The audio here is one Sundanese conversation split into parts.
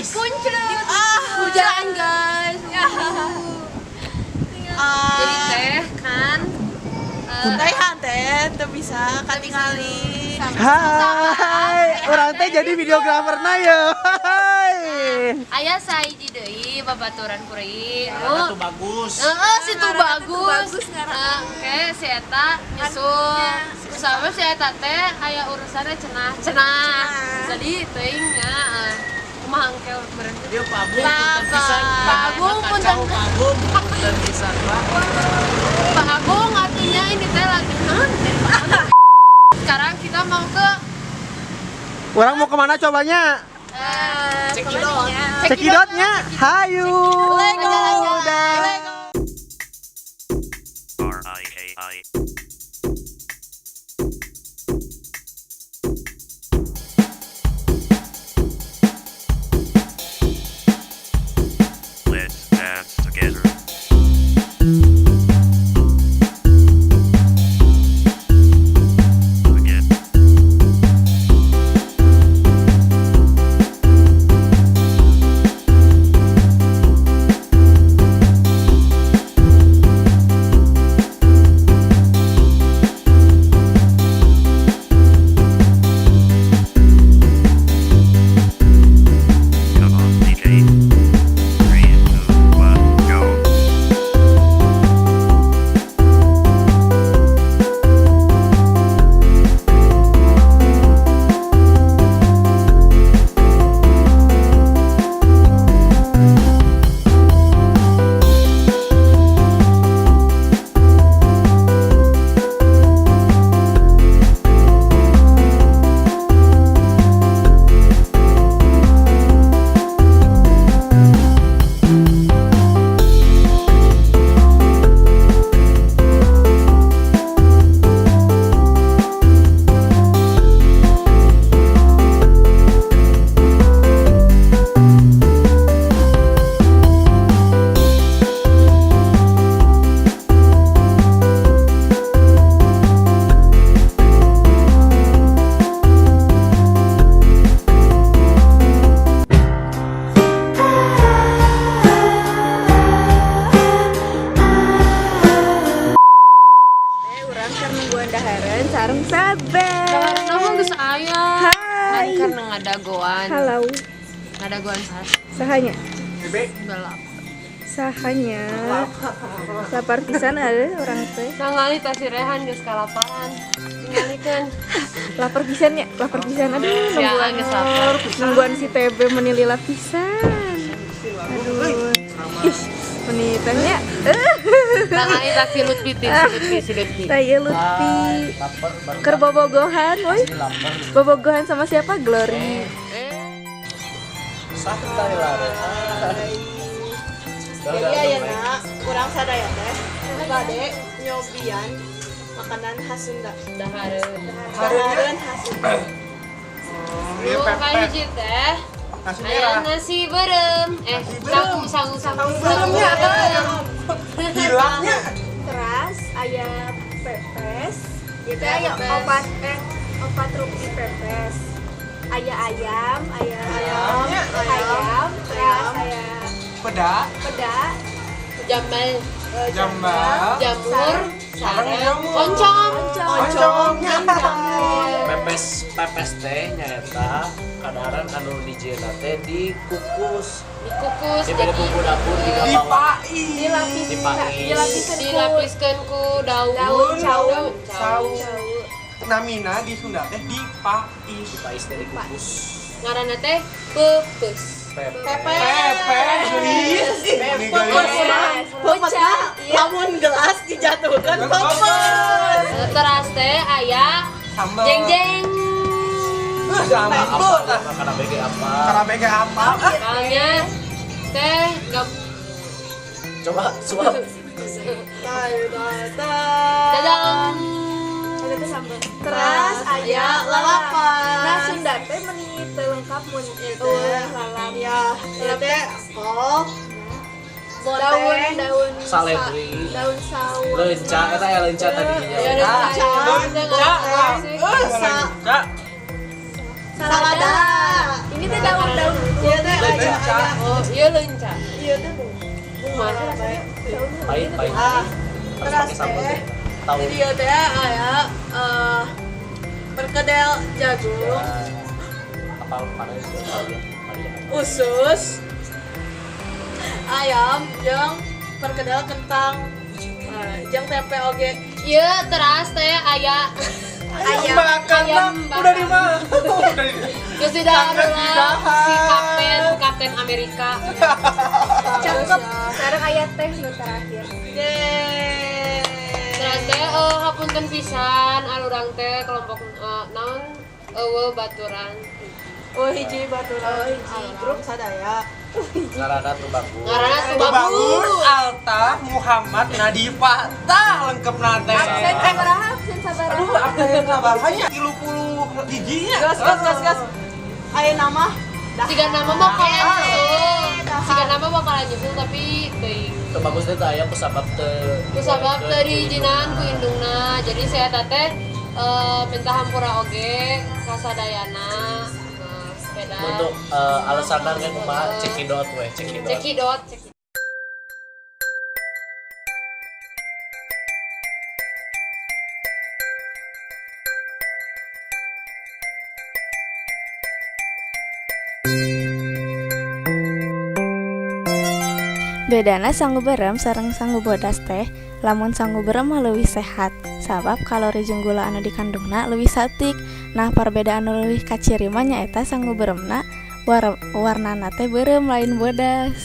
Guys. Kunclut. Ah, hujan guys. Jadi teh kan Teh teh teu bisa katingali. Hai, urang teh jadi videograferna ye. Hai. Aya sahiji deui babaturan kuring. Itu bagus. Heeh, situ bagus. Oke, si eta nyusul. Sama si eta teh aya urusanna cenah. Cenah. Jadi teuing nya kumaha engke meureun. Dia Pak Agung punten pisan. Pak Agung punten. Pak Agung punten pisan, Pak. Pak Agung artinya ini teh lagi naon? Sekarang kita mau ke Orang mau kemana cobanya? Cekidot. Cekidotnya. Hayu. Udah. R-I-K-I. Let's dance together. Again. Come on, DJ. 3, 2, 1, go. Teh urang keur nungguan dahareun sareng Sabe. Namun geus aya. Hai. Kan karena ngadagoan. Halo. Ngadagoan saha? Sahanya. Gelap. Sahanya. Lapar pisan ada orang teh. Nangali tas si Rehan geus kalaparan. Tingalikeun. Lapar pisan ya, lapar pisan. Aduh, Ya, nungguan geus lapar. nungguan si TB meni lila pisan. Aduh. Ih, meni teh nya. Nangali tas si Lutfi, si Lutfi, si Lutfi. Tah ieu Lutfi. Lapar baru Keur bobogohan, woi. lapar. Bobogohan sama siapa? Glory. Santai lah. Jadi ayeuna urang sadaya teh bade nyobian makanan khas Sunda. Dahareun. Dahareun khas Sunda. Nu kahiji teh Nasi aya nasi beureum. Eh, sangu sangu sangu. Beureumnya. Hilangnya. Teras aya pepes. Itu aya opat opat rupi pepes. Aya ayam, aya ayam, ayam, teras aya Peda, peda, Jambal, jambal, jamur, sareng sareng, jamur. oncom. Oncomnya. Pepes pepes teh nyaeta kadaharan anu dijieunna teh dikukus. Dikukus Di beda jadi bumbu dapur di bawah. Dipais. Dilapis, Dipais. dilapiskeun ku dilapiskeun ku daun daun cau. daun cau. Cau. Namina di Sunda teh dipais. Dipais teh dikukus. Ngaranna teh pepes. Pepes. Pepes. Ih, ini geulis. Pepes lamun gelas dijatuhkan pepes. Teras teh aya Sambal. jeng-jeng. Sambal. Apa? Karena BG apa? Karena BG apa? Soalnya teh gak Coba suap. dadang. Ada teh sambal. Teras aya Lalapan. Nah, Sunda teh meni teu lengkap mun Itu. eueuh lalap. Ya, ieu teh kol. Daun daun Saledri. daun sawo. Lenca, eta ya lenca tadi Ya, nya. lenca. Lenca. Salada. Ini Itu daun-daun. Ieu teh aya. Oh, ieu leunca. Ieu teh bunga. Pahit pahit. Ah, Harus teras pakai sambal teh. teh. Tahu. Jadi ieu teh aya perkedel jagung, Apa pada itu tahu ya. Maria. usus, ayam, jeung perkedel kentang, jeung tempe oge. Ieu teras teh aya Ayam. Makan Ayam udah di bakar. mana? Udah di. Geus didahar Sangat lah didahar. si Kapten Amerika. Cakep. Sekarang aya teh nu terakhir. Yeay. Teras teh hapunten pisan arurang teh kelompok naon eueuh baturan. Oh hiji baturan. Oh, hiji. Grup sadaya. Ngaranna tuh bagus. Ngaranna Tubagus Tubagus. Alta Muhammad Nadifa tah lengkap nate. Absen sabaraha? Absen sabaraha? Aduh, absen sabarahanya 30 giginya. Gas gas gas gas. Aya nama. Dah. Siga nama bakalan nyusul. Siga nama bakalan nyusul tapi teuing. Tuh bagus teh aya ku sabab teu Ku sabab teu diizinan ku indungna. Jadi saya teh minta hampura oge ka sadayana. Sepeda. Untuk alasanna kan kumaha cekidot we, cekidot. Cekidot, cekidot. Bedana sangu berem sareng sangu bodas teh, lamun sangu berem mah leuwih sehat, sabab kalori jeung gula anu dikandungna leuwih saeutik. Nah, perbedaan nu leuwih kaciri mah nyaeta sangu beremna warnana teh beureum lain bodas.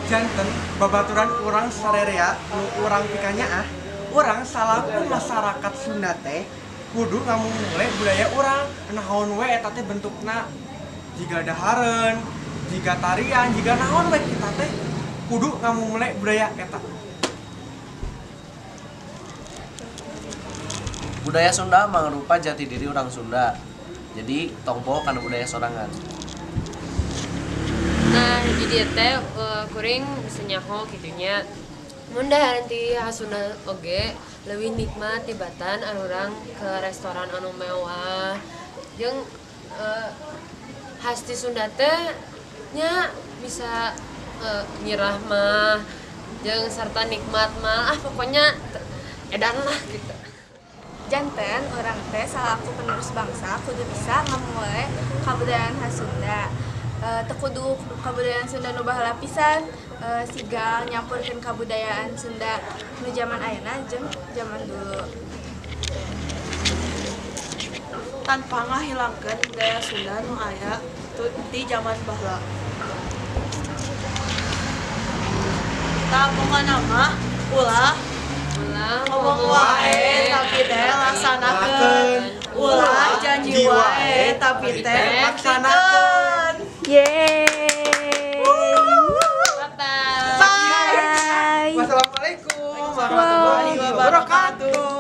Janten babaturan urang sarerea nu urang pikanyaah, urang salaku masyarakat Sunda teh kudu ngamumule budaya urang naon we eta teh bentukna jiga dahareun, jiga tarian, jiga naon we kita teh kudu ngamumule budaya eta. Budaya Sunda mangrupa jati diri orang Sunda. Jadi tong poho kana budaya sorangan. Nah, jadi teh kuring bisa nyaho kitunya. Mun dahareun ti Sunda oge leuwih nikmat tibatan urang ke restoran anu mewah. Jeung khas ti Sunda teh nya bisa nyirah mah jeung serta nikmat mah. Ah pokoknya edan lah gitu. Janten urang teh salaku penerus bangsa kudu bisa ngamumule kabudayaan khas Sunda. Teu kudu kabudayaan Sunda nu baheula pisan, siga nyampurkeun kabudayaan Sunda nu zaman ayeuna jeung zaman dulu. Tanpa ngahilangkeun budaya Sunda nu aya ti zaman baheula. Tah pokona mah ulah ngomong wae tapi teh laksanakeun. Ulah janji wae tapi teh laksanakeun. Yeay. Bye bye. Bye. Wassalamualaikum warahmatullahi wabarakatuh.